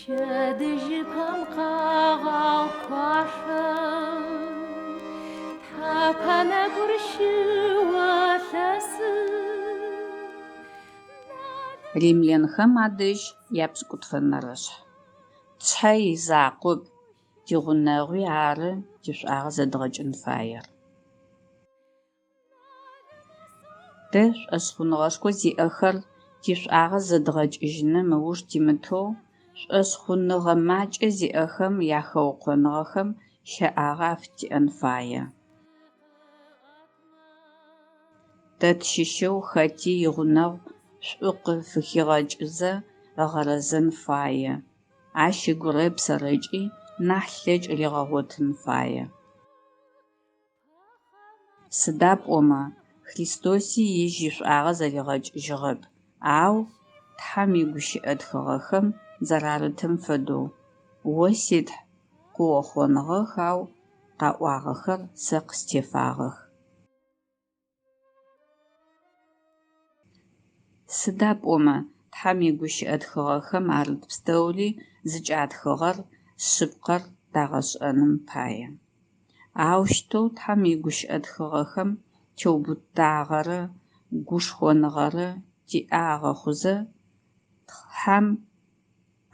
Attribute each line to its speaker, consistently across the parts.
Speaker 1: Пчэдыжьыпэм къэгъагъ куашъом Тхьэпэ нэгур щыолъэсы.
Speaker 2: Римлянхэм адэжь япшӏыкӏутфэнэрэ шъхь. Тшъхьэ изакъоп, тигъунэгъуи ары тишӏуагъэ зэдгъэкӏын фаер. Тэ шӏошъхъуныгъэшхо зиӏэхэр тишӏуагъэ зэдгъэкӏыжьыным ыуж тимытэу, шӏошъхъуныгъэ макӏэ зиӏэхэм яхэукъоныгъэхэм щэӏагъэ афытиӏэн фае. Тэ тщыщэу хэти игъунэгъу шӏу къыфыхигъэкӏызэ ыгъэрэзэн фае, ащ ыгурэ ыпсэрэкӏи нахь лъэкӏ ригъэгъотын фае. Сыда пӏомэ, Христоси ежь ишӏуагъэ зэригъэкӏыжьыгъэп, ау Тхьэм игущыӏэ тхыгъэхэм зэрарытым фэдэу, О си Тхь, къыохъоныгъэх, ау къаӏуагъэхэр сэ къыстефагъэх. Сыда пӏомэ, Тхьэм игущыӏэ тхыгъэхэм арыт пстэури зыкӏатхыгъэр шъыпкъэр тагъэшӏэным пае. Аущтэу Тхьэм игущыӏэ тхыгъэхэм теубытагъэрэ гушхоныгъэрэ тиӏэ агъэхъузэ, Тхьэм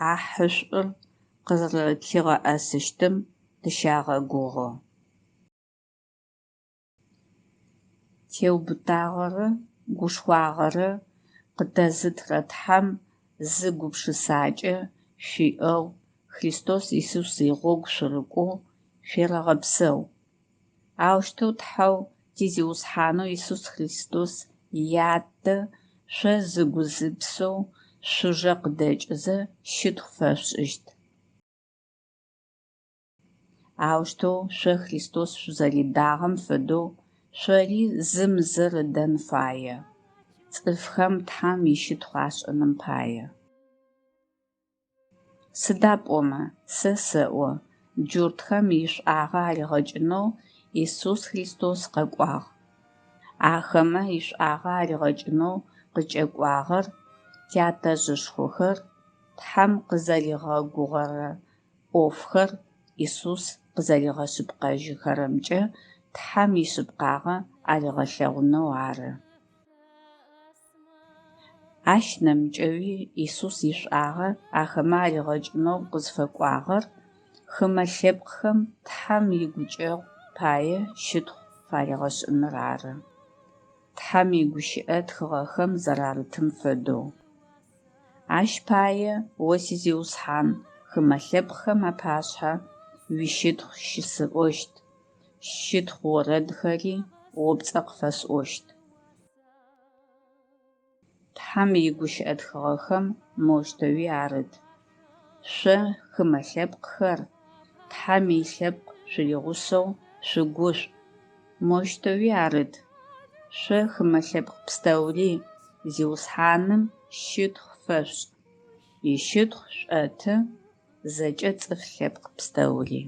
Speaker 2: ӏахьышӏур къызэрэтлъигъэӏэсыщтым тыщагъэгугъы. Теубытагъэрэ гушхуагъэрэ къытэзытырэ Тхьэм зы гупшысакӏэ шъуиӏэу, Христос Исус игъогу шъурыкӏоу шъуерэгъэпсэу. Аущтэу Тхьэу ти Зиусхьанэу Исус Христос Ятэ шъо зыгу-зыпсэу шъужэ къыдэкӏызэ щытхъу фэшъушӏыщт. Аущтэу шъо Христос шъузэридагъэм фэдэу шъори зым зыр ыдэн фае, цӏыфхэм Тхьэм ищытхъу ашӏыным пае. Сыда пӏомэ, сэ сэӏо, джуртхэм ишӏуагъэ аригъэкӏынэу Исус Христос къэкӏуагъ. Ахэмэ ишӏуагъэ аригъэкӏынэу къыкӏэкӏуагъэр тятэжъышхохэр Тхьэм къызэригъэгугъэрэ ӏофхэр Исус къызэригъэшъыпкъэжьыхэрэмкӏэ Тхьэм ишъыпкъагъэ аригъэлъэгъунэу ары. Ащ нэмыкӏэуи Исус ишӏуагъэ ахэмэ аригъэкӏынэу къызфэкӏуагъэр хымэ лъэпкъхэм Тхьэм игукӏэгъу пае щытхъу фаригъэшӏыныр ары. Тхьэм игущыӏэ тхыгъэхэм зэрарытым фэдэу. Ащ пае, о си Зиусхьан, хымэ лъэпкъхэм апашъхьэ уищытхъу щысӏощт, щытхъу орэдхэри о пцӏэ къыфэсӏощт. Тхьэм игущыӏэ тхыгъэхэм моущтэуи арыт: Шъо, хымэ лъэпкъхэр, Тхьэм илъэпкъ шъуригъусэу шъугушӏу. Моущтэуи арыт: Шъо, хымэ лъэпкъ пстэури, Зиусхьаным щытхъу фэшъушӏ, ищытхъу шъуӏэты зэкӏэ цӏыф лъэпкъ пстэури.